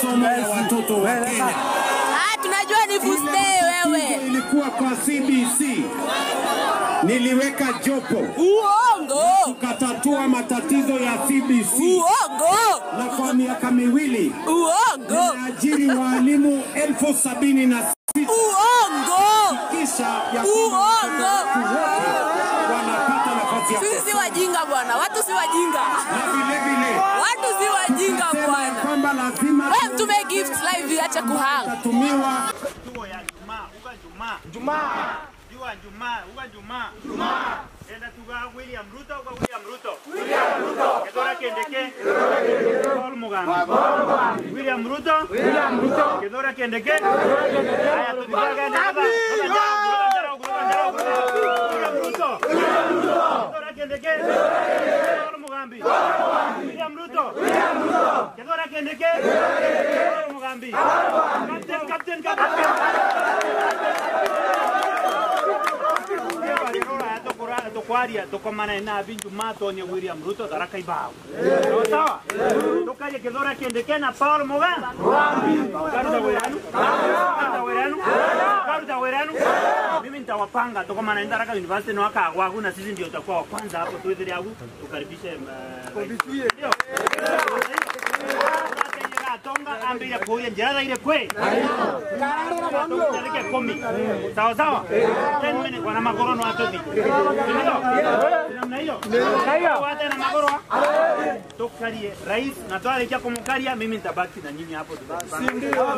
masomo ya watoto wa Kenya. Ah, tunajua ni fuste wewe. Ilikuwa kwa CBC. Niliweka jopo. Uongo. Tukatatua matatizo ya CBC. Uongo. Na kwa miaka miwili. Uongo. Nimeajiri walimu 76,000. Uongo. Kisha ya uongo. Wanapata nafasi ya sisi wajinga bwana, watu si wajinga. Na vile vile watu si wajinga bwana. Kwamba lazima wewe mtume gift live acha kuhang. Tumiwa Jumaa. Jua Jumaa, uga Jumaa. Jumaa. Enda tuga William Ruto, uga William Ruto. William Ruto. Kedora kendeke. Paul Mugambi. William Ruto. William Ruto. Kedora kendeke. Haya tudigaga ndaba. William Ruto. William Ruto. Kedora kendeke. Paul Mugambi. William Ruto. William Ruto. Kedora kendeke. Paul Mugambi. Captain, captain, captain. Tukwaria tukomana na binju mato ni William Ruto taraka ibao. Sawa? Tukaje kidora kendeke na Paul Mugambi. Karuta weranu. Karuta weranu. Karuta weranu. Mimi nitawapanga tukomana Tharaka University na waka na sisi ndio tutakuwa wa kwanza hapo tuweze yangu tukaribishe. Ndio. Tonga ambia kuya njara ile kwe. Sawa sawa. 10 minutes wana magoro no atodi. Ndio. Namna hiyo. Wata na magoro. Tukarie rais na twale cha kumkaria mimi nitabaki na nyinyi hapo tutabaki. Ndio.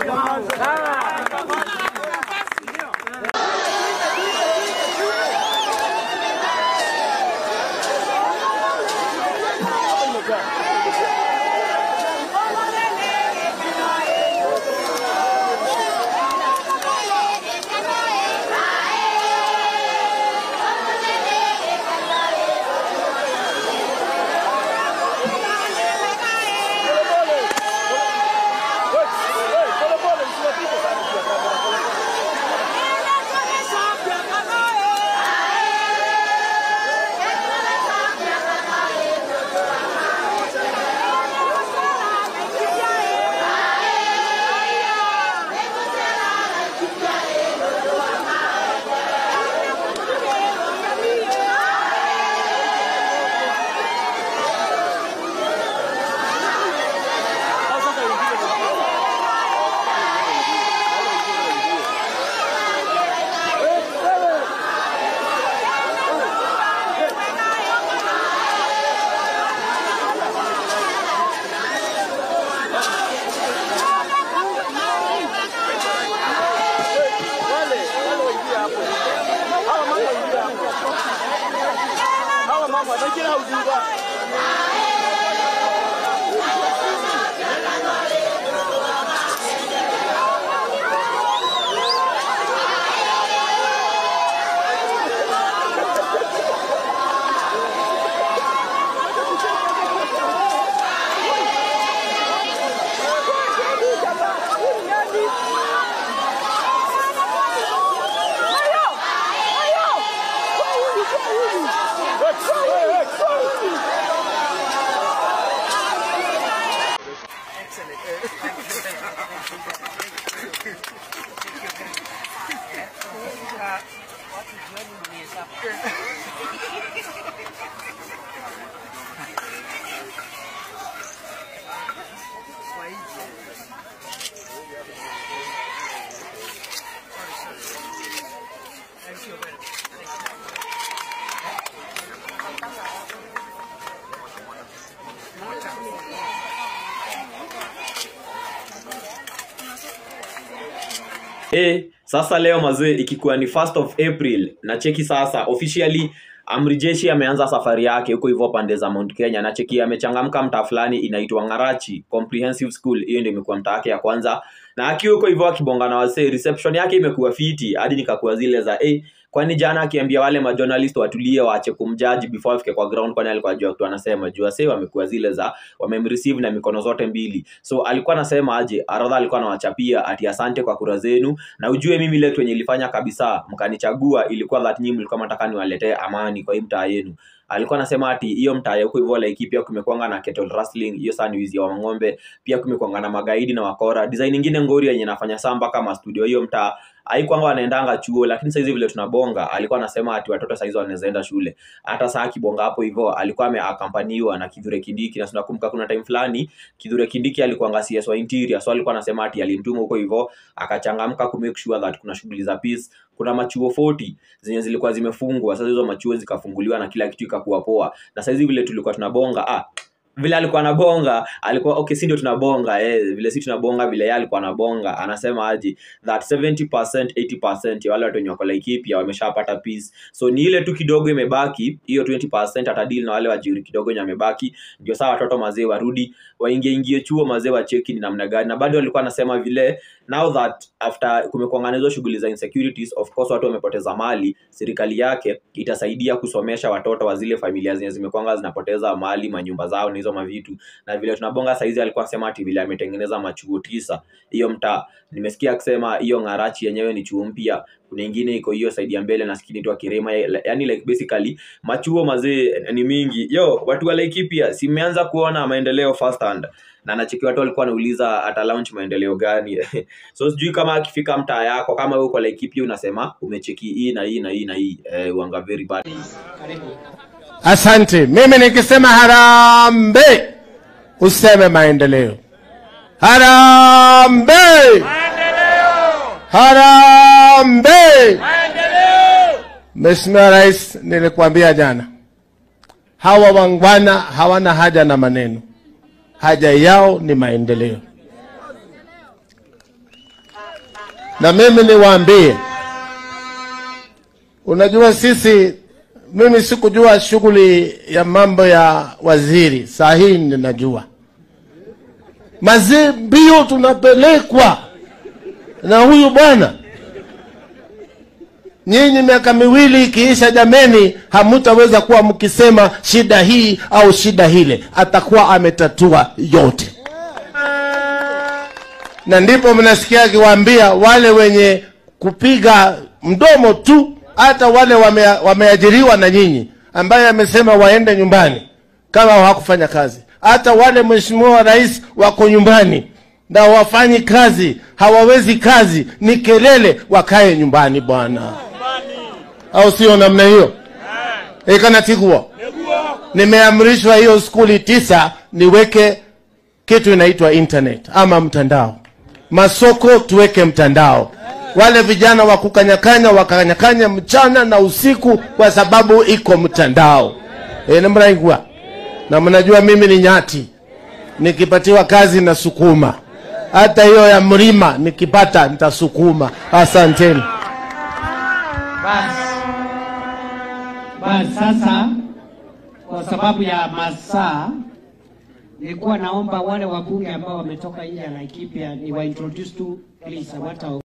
Sasa leo mazee ikikuwa ni 1st of April na cheki sasa officially Amri Jeshi ameanza safari yake huko hivyo pande za Mount Kenya na cheki amechangamka mtaa fulani inaitwa Ngarachi Comprehensive School. Hiyo ndio imekuwa mtaa yake ya kwanza na akiwa huko hivyo akibonga na wasee reception yake imekuwa fiti hadi nikakuwa zile za kwani jana akiambia wale ma journalist watulie waache kumjudge before afike kwa ground, kwani alikuwa anajua kitu anasema juu wasee wamekuwa zile za wamemreceive na mikono zote mbili. So alikuwa anasema aje, aradha alikuwa anawachapia ati asante kwa kura zenu na ujue mimi ile tu yenye ilifanya kabisa mkanichagua ilikuwa that nyinyi mlikuwa mnataka niwaletee amani kwa hii mtaa yenu. Alikuwa anasema ati hiyo mtaa huko hivyo Laikipia kumekuanga na cattle rustling, hiyo sana ni wizi wa ng'ombe, pia kumekuanga na magaidi na wakora. Design nyingine ngori yenye nafanya saa mpaka ma studio hiyo mtaa haikuanga wanaendanga chuo, lakini saizi vile tunabonga alikuwa anasema ati watoto saizi wanaweza enda shule. Hata saa kibonga hapo hivyo alikuwa ameakampaniwa na Kithure Kindiki, na tunakumbuka kuna time fulani Kithure Kindiki alikuwa CS wa Interior, so alikuwa anasema ati alimtuma huko hivyo akachangamka ku make sure that kuna shughuli za peace. Kuna machuo 40 zenye zilikuwa zimefungwa, sasa hizo machuo zikafunguliwa na kila kitu ikakuwa poa. Na saizi vile tulikuwa tunabonga, vile alikuwa anabonga, alikuwa okay, si ndio tunabonga, vile si tunabonga vile yeye alikuwa anabonga, anasema aje that 70% 80% ya wale watu wenye wako Laikipia wameshapata peace. So ni ile tu kidogo imebaki, hiyo 20% atadeal na wale wajiri kidogo wenye wamebaki, ndio sawa watoto mazee warudi waingie ingie chuo mazee wacheki ni namna gani. Na bado alikuwa anasema vile now that after kumekuwa hizo shughuli za insecurities, of course watu wamepoteza mali, serikali yake itasaidia kusomesha watoto wa zile familia zenye zimekuwa zinapoteza mali, manyumba zao na hizo mavitu. Na vile tunabonga saizi alikuwa anasema ati vile ametengeneza machuo 9 hiyo mtaa. Nimesikia akisema hiyo Ngarachi yenyewe ni chuo mpya, kuna nyingine iko hiyo side ya mbele na sikini tu Kirema, yani like basically machuo mazee ni mingi. Yo, watu wa Laikipia simeanza kuona maendeleo first hand. Na nacheki watu walikuwa wanauliza ata launch maendeleo gani. So sijui kama akifika mtaa yako kama wewe uko Laikipia unasema umecheki hii na hii na hii na hii, uanga very bad. Asante. Mimi nikisema harambee useme maendeleo. Harambee! Maendeleo! Harambee! Maendeleo! Mheshimiwa Rais, nilikuambia jana, hawa wangwana hawana haja na maneno. Haja yao ni maendeleo. Na mimi niwaambie, unajua sisi, mimi sikujua shughuli ya mambo ya waziri, saa hii ninajua. Mazee mbio tunapelekwa na huyu bwana. Nyinyi miaka miwili ikiisha, jameni, hamutaweza kuwa mkisema shida hii au shida hile. Atakuwa ametatua yote. Na ndipo mnasikia akiwaambia wale wenye kupiga mdomo tu, hata wale wameajiriwa na nyinyi, ambaye amesema waende nyumbani kama hawakufanya kazi. Hata wale Mheshimiwa Rais wako nyumbani na wafanyi kazi, hawawezi kazi, ni kelele, wakae nyumbani bwana. Au sio namna hiyo? Ikanatigua. Nimeamrishwa hiyo skuli 9 niweke kitu inaitwa internet ama mtandao. Masoko tuweke mtandao. Wale vijana wa kukanyakanya wakanyakanya mchana na usiku kwa sababu iko mtandao. Namraigwa. Na mnajua mimi ni nyati. Nikipatiwa kazi na sukuma. Hata hiyo ya mlima nikipata nitasukuma. Asanteni. Basi sasa kwa sababu ya masaa nilikuwa naomba wale wabunge ambao wametoka nje ya Laikipia ni wa introduce tu please.